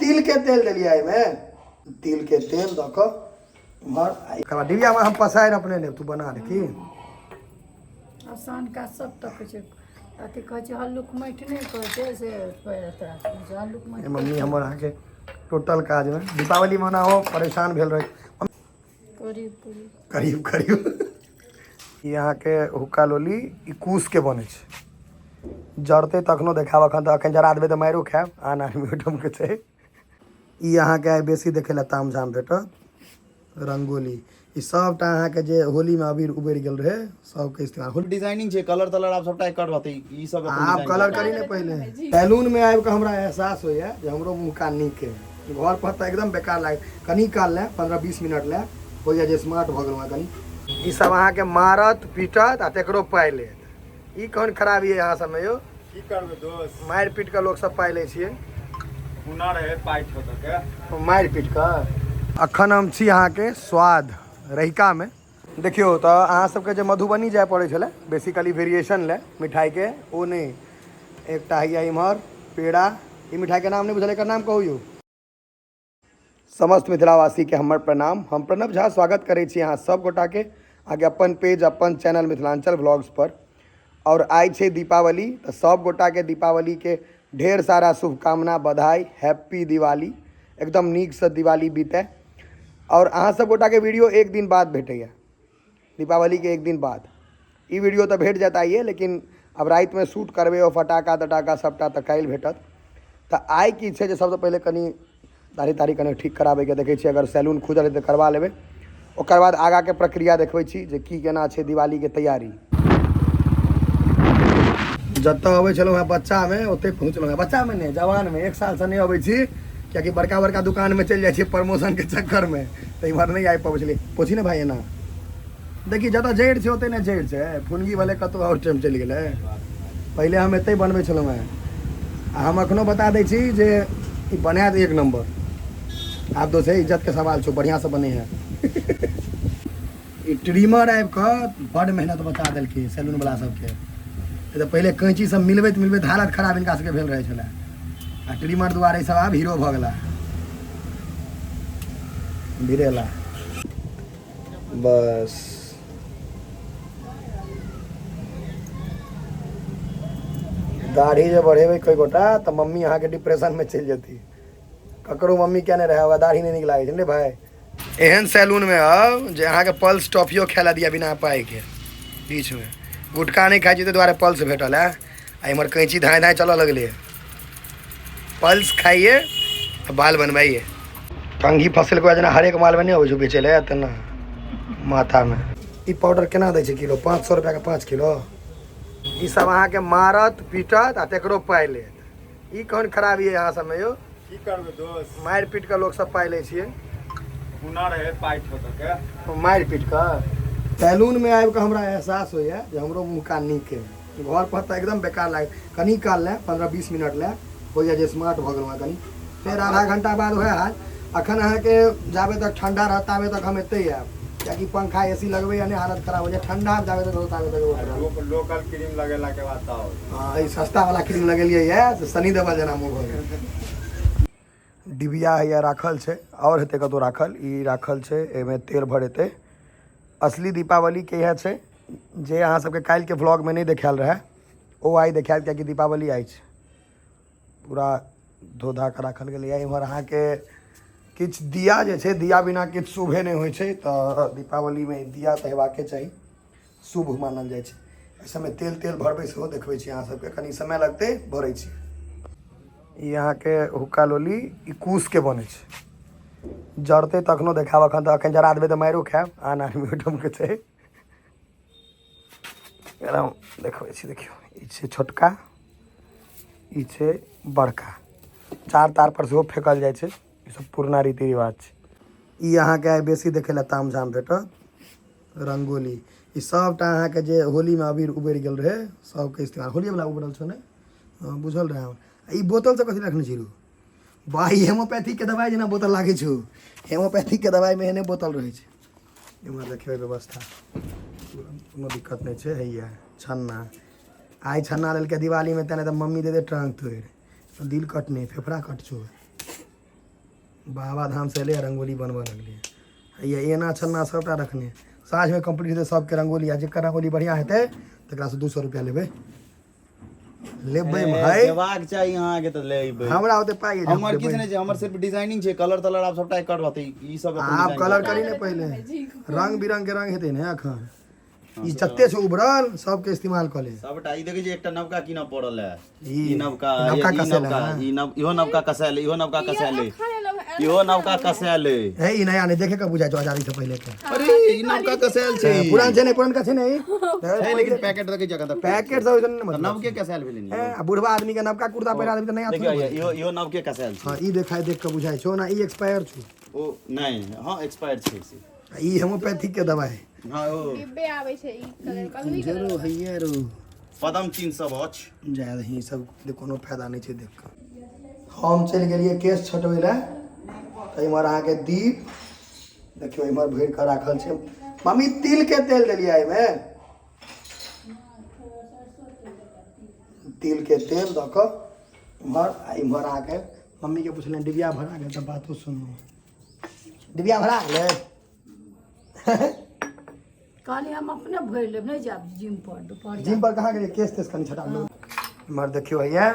तिल के तेल देलियै एहिमे। तिल के तेल दऽ कऽ इम्हर एकर बाद डिबियामे हम पसारि अपने लेब, तू बना ले की। आसान काज सब तकै छै। अथी कहै छै हल्लुक माटि, नहि कहै छै से तोरा हल्लुक माटि। मम्मी हमर अहाँके टोटल काजमे दीपावलीमे ओना ओ परेशान भेल रहै। करीब करीब करीब करीब। ई अहाँके हुक्का लोली ई कुशके बनै छै। जरतै तखनो देखायब, एखन तऽ एखन जरा देबै तऽ मारिओ खायब, आन आदमी ओहिठामके छै। ई अहाँके आइ बेसी देखै लए तामझाम भेटत रंगोली। ई सबटा अहाँके जे होलीमे अबीर उबरि गेल रहै सबके इस्तेमाल होली। डिजाइनिंग छै, कलर तलर आब सबटा एकर रहतै ई सब। आब कलर करी ने पहिले। सैलूनमे आबि कऽ हमरा एहसास होइए जे हमरो मुँह कान नीक अइ। घर पर तऽ एकदम बेकार लागै, कनी काल लए 15-20 मिनट लए होइए जे स्मार्ट भऽ गेलहुँ। कनी ई सब अहाँके मारत पीटत आ तकरो पाइ लेत। ई कोन खराबी अइ अहाँ सबमे यौ? की करबै दोस्त, मारि पीट कऽ लोक सब पाइ लै छियै। हुनर है पाइ ठकऽ के। मारि पीट कऽ। अखन हम छी अहाँके स्वाद रहिकामे। देखियौ तऽ अहाँ सबके जे मधुबनी जाय पड़ै छलै बेसिकली वेरिएशन लए मिठाइके, ओ नहि। एकटा हैया इम्हर पेड़ा, ई मिठाइके नाम नहि बुझल, एकर नाम कहू यौ। समस्त मिथिलावासीके हमर प्रणाम। हम प्रणव झा स्वागत करै छी अहाँ सब गोटाके अहाँके अपन पेज अपन चैनल मिथिलांचल व्लॉग्स पर। और आइ छै दीपावली, तऽ सब गोटाके दीपावलीके ढेर सारा शुभकामना, बधाई, हैप्पी दिवाली। एकदम नीकसँ दिवाली बीतै। और अहाँ सब गोटाके वीडियो एक दिन बाद भेटैए, दीपावलीके एक दिन बाद ई वीडियो तऽ भेट जायत आइए, लेकिन आब रातिमे शूट करबै ओ फटाका तटाका सबटा तऽ काल्हि भेटत। तऽ आइ की छै जे सबसँ पहिले कनि दाढ़ी ताढ़ी कनि ठीक कराबैके देखै छियै, अगर सैलून खुजल हेतै तऽ करबा लेबै। ओकर बाद आगाँके प्रक्रिया देखबै छी जे की केना छै दिवालीके तैयारी। जतऽ अबै छलहुँ हेँ बच्चामे ओतहि पहुँचलहुँ हेँ। बच्चामे नहि, जवानमे। एक सालसँ नहि अबै छी, कियाकि बड़का बड़का दुकानमे चलि जाइ छियै प्रमोशनके चक्करमे, तऽ इम्हर नहि आबि पबै छलियै। पोछी ने भाइ, एना देखी जतऽ जड़ि छै ओतहि ने जड़ि छै, फुनगी भले कतहु आओर टाइम चलि गेलै। पहिले हम एतहि बनबै छलहुँ हेँ आ हम एखनो बता दै छी जे ई बनायत एक नम्बर। आब दोस्त इज्जतके सवाल छौ, बढ़िआँसँ बनै है। ई ट्रिमर आबि कऽ बड्ड मेहनत बचा देलकै सैलूनवला सबके। तऽ पहिले कैंची सब मिलबैत मिलबैत हालत खराब हिनका सबके भेल रहै छलै, आ ट्रिमर दुआरे सब आब हीरो भऽ गेला। भिड़ेला बस दाढ़ी जे बढ़ेबै कोइ गोटा तऽ मम्मी अहाँके डिप्रेशनमे चलि जेती। ककरो मम्मी किया नहि रहै, ओकरा दाढ़ी नहि नीक लागै छै ने भाय। एहन सैलूनमे आउ जे अहाँके पल्स टॉफियो खाय लए दिया बिना पाइके। बीचमे गुटखा नहि खाइ छी ताहि दुआरे पल्स भेटल है, आ इम्हर कैंची धाँय धाँय चलऽ लगलै। पल्स खाइए आ बाल बनवाइए। कंघी फसलके बाद जेना हरेक मालमे नहि अबै छै बेचै लए तेना माथामे। ई पाउडर केना दै छै किलो? 500 रुपैआके 5 किलो। ई सब अहाँके मारत पीटत आ तकरो पाइ लेत। ई कोन खराबी अइ अहाँ सबमे यौ? की करबै दोस्त, मारि पीट कऽ लोक सब पाइ लै छियै। हुनर है पाइ ठकऽ के। मारि पीट कऽ। सैलूनमे आबि कऽ हमरा एहसास होइए जे हमरो मुँह कान नीक अइ। घर पर तऽ एकदम बेकार लागै, कनी काल लए 15-20 मिनट लए होइए जे स्मार्ट भऽ गेलहुँ हेँ कनी, फेर आधा घंटा बाद वएह हाल। अखन अहाँके जाबे तक ठंडा रहत ताबे तक हम एतै आयब, कियाकि पंखा ए सी लगबैए नहि, हालत खराब हो जाए। ठंडा जाबे तक रहत ताबे तक। लोकल क्रीम लगेला के बाद तऽ हँ, ई सस्ता वाला क्रीम लगेलियै यऽ से सनी देवल जेना मुँह भऽ गेल। डिबिया हैया राखल छै, आओर हेतै कतहु राखल, ई राखल छै, एहिमे तेल भरेतै। असली दीपावलीके इएह छै जे अहाँ सबके काल्हिके व्लॉगमे नहि देखायल रहए, ओ आइ देखायल, कियाकि दीपावली आइ छै। पूरा धो धा कऽ राखल गेलैए। इम्हर अहाँके किछु दिया जे छै, दिया बिना किछु शुभे नहि होइ छै, तऽ दीपावलीमे दिया तऽ हेबाके चाही, शुभ मानल जाइ छै। एहि सबमे तेल तेल भरबै सेहो देखबै छी अहाँ सबके, कनि समय लगतै, भरै छी। ई अहाँके हुक्का लोली ई कुशके बनै छै। जरतै तखनो देखायब, एखन तऽ एखन जरा देबै तऽ मारिओ खायब, आन आदमी ओहिठामके छै। एकदम देखबै छी, देखियौ ई छै छोटका, ई छै बड़का। चार तार पर सेहो फेकल जाइ छै। ई सब पुरना रीति रिवाज छै। ई अहाँके आइ बेसी देखै लए तामझाम भेटत रंगोली। ई सबटा अहाँके जे होलीमे अबीर उबरि गेल रहै सबके इस्तेमाल होलीवला उबरल छौ ने, हँ बुझल रहै हमरा। ई बोतल सब कथी रखने छी रो भाइ? हेमोपैथीके दवाइ जेना बोतल लागै छौ। हेमोपैथीके दवाइमे एहने बोतल रहै छै। इम्हर देखियौ व्यवस्था, कोनो दिक्कत नहि छै। हैया छन्ना, आइ छन्ना लेलकै दिवालीमे, तेँ नहि तऽ मम्मी दे दे टाँग तोड़ि, दिल कटने फेफड़ा कट छौ। बाबा धामसँ एलै आ रङ्गोली बनबऽ लगलै। हैया एना छन्ना सभटा रखने। साँझमे कम्प्लीट हेतै सभके रङ्गोली, आ जेकर रङ्गोली बढ़िआँ हेतै तकरासँ 200 रुपैआ लेबै। लेबै भाई। देबाक चाही अहाँके तऽ लेबै। हमरा ओते पाइ अछि, हम हमर किछु देबै। नहि छै, हमर सिर्फ डिजाइनिंग छै, कलर तलर आब सबटा एकर रहतै ई सब अपन आब डिजाइन कलर करतै। करी ने पहिले, रंग बिरंग के रंग हेतै ने। एखन ई जते छै उभरल सबके इस्तेमाल कऽ ले। सबटा ई देखै छी, एकटा नवका कीनऽ पड़ल है। ई ई नवका, नवका ई कसेल नवका है। ई नव, इहो नवका कसायल, इहो नवका कसायल, इहो नवका कसायल। हे, ई नया नहि, देखे के बुझाइ छौ आजादी से पहिले के। अरे ई नवका कसायल छै। पुरान छै नहि, पुरनका छै नहि। छै, लेकिन पैकेट देखै छी एखन तक। पैकेट सब ओइसन नहि तऽ मतलब। नवके कसायल भेलै ने। हे, आ बुढ़वा आदमी के नवका कुर्ता पहिरा देबी तऽ नया देखियौ थोड़े। इहो, इहो नवके कसायल छै। हँ, ई देखाय देख के बुझाइ छौ ना, ई एक्सपायर छौ। ओ नहि, हँ, एक्सपायर छै से। आ ई होम्योपैथिक के दवाइ। हँ, ओ डिब्बे आबै छै ई कलर कलमी। जरूर हैया रो। पदम चिन्ह सब अछि। जाय दही, ई सब के कोनो फायदा नहि छै देख कऽ। हम चलि गेलियै केश छटबै लए, तऽ इम्हर अहाँके दीप देखियौ, इम्हर भरि कऽ राखल छै। मम्मी, तिलके तेल देलियै एहिमे? तिलके तेल दऽ कऽ इम्हर आ इम्हर अहाँके मम्मीके पुछलियनि डिबिया भरा गेल? तऽ बातो सुनू, डिबिया भरा गेलै? कहली हम अपने भरि लेब, नहि जायब जिम पर दुपहर। जिम पर कहाँ गेलियै? केश तेश कनि छटा लू। इम्हर देखियौ, हैया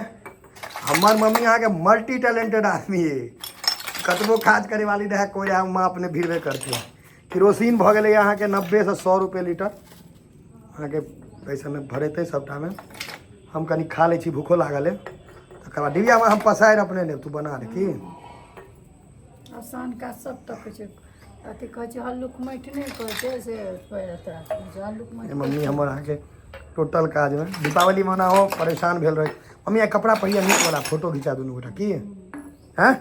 हमर मम्मी अहाँके मल्टी टैलेंटेड आदमी है। कतबो काज करे वाली रहै कोइ रहै, माँ अपने भिड़बे करतै। किरोसिन भऽ गेलै अहाँके 90सँ 100 रुपए लीटर अहाँके। एहि सबमे भरेतै सबटामे। हम कनि खा लै छी, भूखो लागल अइ। तकर बाद डिबियामे हम पसारि अपने लेब, तू बना ले की। आसान काज सब तकै छै। अथी कहै छै हल्लुक माटि, नहि कहै छै से तोरा कहै छै हल्लुक माटि। मम्मी हमर अहाँके टोटल काजमे दीपावलीमे ओना हो परेशान भेल रहै। मम्मी, आइ कपड़ा पहिया नीक वाला, फोटो घिचा दुनू गोटा की। हैं,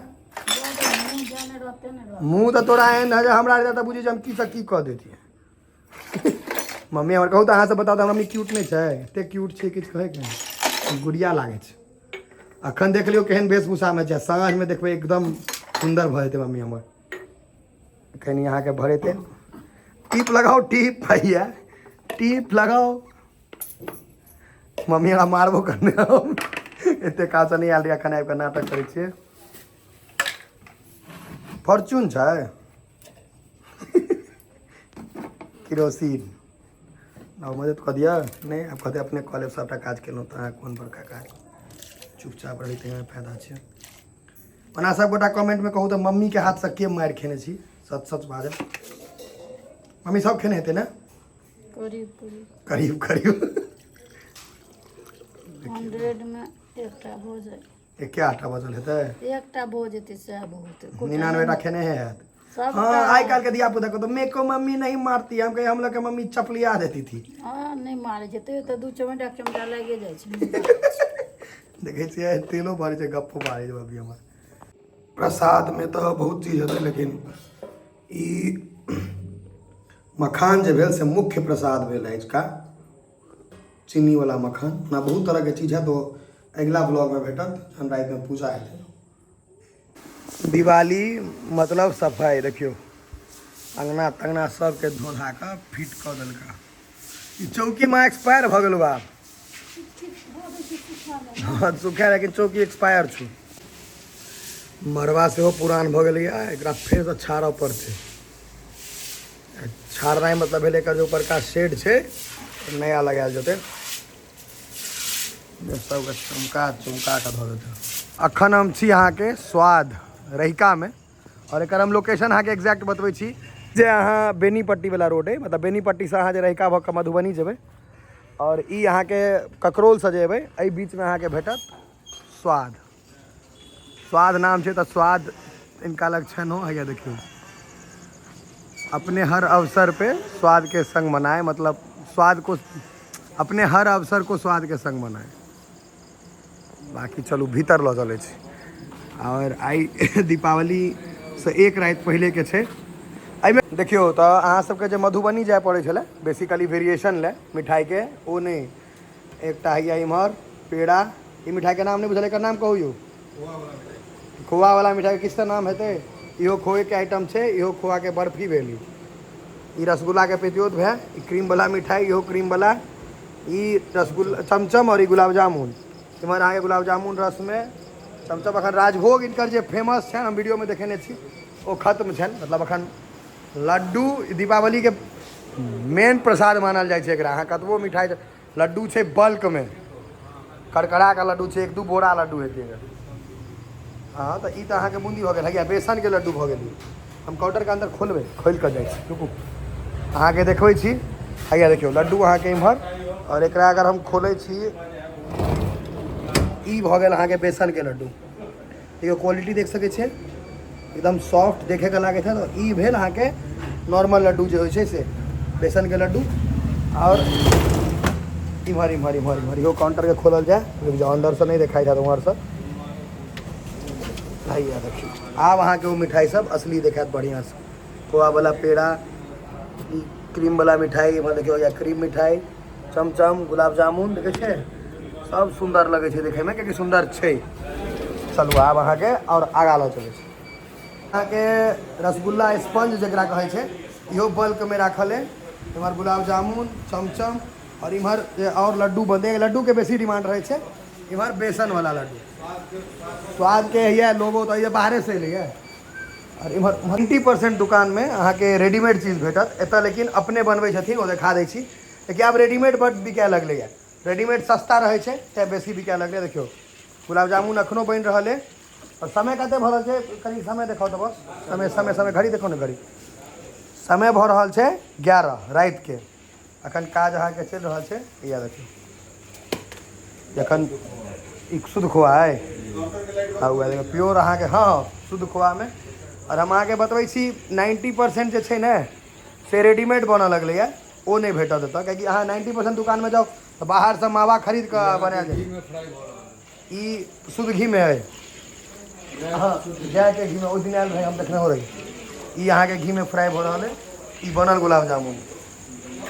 मुँह जाने रहते ने रहते। मुँह तऽ तोरा एहन है जे हमरा रहता तऽ बुझी जे हम की से की कऽ देतियै। मम्मी हमर, कहू तऽ अहाँ सब बताउ तऽ, हमर मम्मी क्यूट नहि छै? एते क्यूट छै, किछु कहैके नहि। गुड़िया लागै छै। अखन देख लियौ केहन वेशभूषामे छै, साँझमे देखबै एकदम सुन्दर भऽ जेतै मम्मी हमर। कनि अहाँके भरेतै। टीप लगाउ, टीप भैया, टीप लगाउ। मम्मी हमरा मारबो करने। हम एते काजसँ नहि आयल रहियै, एखन आबि कऽ नाटक करै छियै। फॉर्च्यून छै, किरोसिन आब मदद कऽ दिअ। नहि, आब कहतै अपने कऽ लेब सभटा काज केलहुँ तऽ अहाँ कोन बड़का काज। चुपचाप रहै ताहिमे फायदा छै। ओना सब गोटा कमेंटमे कहू तऽ, मम्मीके हाथसँ के मारि खेने छी? सच सच बाजब। मम्मी, सब खेने हेतै ने? करीब करीब। करीब करीब। 100मे एकटा भऽ जाइ। एके आटा बचल हेतै? एकटा भऽ जेतै सएह बहुत। 99 टा खेने है हैत। सब। हाँ, आइ काल्हि के धिया पुता को तो मेरे को मम्मी नहीं मारती। हम कहे हम लोग के मम्मी चपलिया देती थी। हँ, नहि मारै छै तैयो तऽ दू चमेटा चमटा लागे जाइ छै। देखै छियै, तेलो भरै छै, गप्पो मारै छै मम्मी हमर। प्रसादमे तऽ बहुत चीज हेतै, लेकिन ई मखान जे भेल से मुख्य प्रसाद भेल आजुका, चीनीवला मखान। ओना बहुत तरहके चीज हैत, ओ अगिला ब्लॉगमे भेटत जहन रातिमे पूजा हेतै। दिवाली मतलब सफाइ। देखियौ, अङ्गना तङ्गना सबके धो धा कऽ फिट कऽ देलका। ई चौकी माँ एक्सपायर भऽ गेल बाप। हँ, सुखा, लेकिन चौकी एक्सपायर छौ। मड़बा सेहो पुरान भऽ गेलैए, एकरा फेरसँ छाड़ऽ पड़तै। छाड़नाइ मतलब भेलै एकर जे ऊपरका शेड छै, नया लगायल जेतै। सबके चमका चमका कऽ धऽ देतै। अखन हम छी अहाँके स्वाद रहिकामे, आओर एकर हम लोकेशन अहाँके एक्जैक्ट बतबै छी जे अहाँ बेनीपट्टीवला रोड अइ, मतलब बेनीपट्टीसँ अहाँ जे रहिका भऽ कऽ मधुबनी जेबै आओर ई अहाँके ककरौलसँ जे एबै, एहि बीचमे अहाँके भेटत स्वाद। स्वाद नाम छै तऽ स्वाद इनका लग छनि हो। हैया देखियौ, अपने हर अवसर पे स्वाद के संग मनाए, मतलब स्वाद को, अपने हर अवसर को स्वाद के संग मनाए। बाकी चलू, भीतर लऽ चलै छी। आओर आइ दीपावलीसँ एक राति पहिलेके छै। एहिमे देखियौ तऽ अहाँ सबके जे मधुबनी जाय पड़ै छलै बेसिकली वेरिएशन लए मिठाइके, ओ नहि। एकटा हैया इम्हर पेड़ा। ई मिठाइके नाम नहि बुझल, एकर नाम कहू यौ। खोआवला मिठाइके किछु तऽ नाम हेतै। इहो खोएके आइटम छै, इहो खोआके बर्फी भेल। ई ई रसगुल्लाके पितियोत भेल। ई क्रीमवला मिठाइ, इहो क्रीमवला। ई रसगुल्ला, चमचम आओर ई गुलाब जामुन। इम्हर अहाँके गुलाब जामुन रसमे चमचम अखन राजभोग इनकर जे फेमस छनि, हम वीडियोमे देखेने छी, ओ खत्म छनि। मतलब अखन लड्डू दीपावलीके मेन प्रसाद मानल जाइ छै एकरा। अहाँ कतबो मिठाइ, लड्डू छै बल्कमे, करकरा के लड्डू छै, 1-2 बोरा लड्डू हेतै एकर। हँ तऽ ई तऽ अहाँके बूंदी भऽ गेल, हैया बेसनके लड्डू भऽ गेल। हम काउंटरके अन्दर खोलबै, खोलि कऽ जाइ छी, रुकू, अहाँके देखबै छी। हैया देखियौ लड्डू अहाँके इम्हर, आओर एकरा अगर हम खोलै छी, ई भऽ गेल अहाँके बेसनके लड्डू। देखियौ क्वालिटी देख सकै छियै, एकदम सॉफ्ट देखेके लागैत हैत। आओर ई भेल अहाँके नॉर्मल लड्डू जे होइ छै से बेसनके लड्डू। आओर इम्हर इम्हर इम्हर इम्हर इहो काउंटरके खोलल जाय, रुकि जाउ, अन्दरसँ नहि देखाइत हैत उम्हरसँ। हैया देखियौ आब अहाँके ओ मिठाइ सब असली देखायत बढ़िआँसँ। खोआवला पेड़ा, ई क्रीमवला मिठाइ, इम्हर देखियौ या क्रीम मिठाइ, चमचम, गुलाब जामुन, देखै छियै सब सुन्दर लगै छै देखैमे, कियाकि सुन्दर छै। चलू आब अहाँके आओर आगाँ लऽ चलै छी। अहाँके रसगुल्ला स्पंज जकरा कहै छै, इहो बल्कमे राखल अइ। इम्हर गुलाब जामुन, चमचम, आओर इम्हर जे आओर लड्डू बनतै, लड्डूके बेसी डिमांड रहै छै। इम्हर बेसनवला लड्डू स्वादके हैया लोगो तऽ बाहरेसँ एलैए। आओर इम्हर 90% दुकानमे अहाँके रेडीमेड चीज भेटत एतऽ, लेकिन अपने बनबै छथिन, ओ देखा दै छी। लेकिन आब रेडीमेड बड्ड बिकाय लगलैए, रेडीमेड सस्ता रहै छै तैँ बेसी बिकाय लगलै। देखियौ गुलाब जामुन अखनो बनि रहल अइ। आओर समय कते भऽ रहल छै, कनि समय देखाउ तऽ बस, समय समय समय घड़ी देखो ने, घड़ी। समय भऽ रहल छै 11 रातिके, अखन काज अहाँके चलि रहल छै। इएह देखियौ जखन ई शुद्ध खोआ अइ, हँ उएह देखियौ प्योर अहाँके, हँ हँ शुद्ध खोआमे। आओर हम अहाँके बतबै छी 90% जे छै ने से रेडीमेड बनऽ लगलैए, ओ नहि भेटत एतऽ, कियाकि अहाँ 90% दुकानमे जाउ तऽ बाहरसँ मावा खरीद कऽ बनायल जाइ। ई शुद्ध घीमे अइ, हँ गायके घीमे, ओहि दिन आयल रहै, हम देखने हो रही। ई अहाँके घीमे फ्राइ भऽ रहल अइ। ई बनल गुलाब जामुन।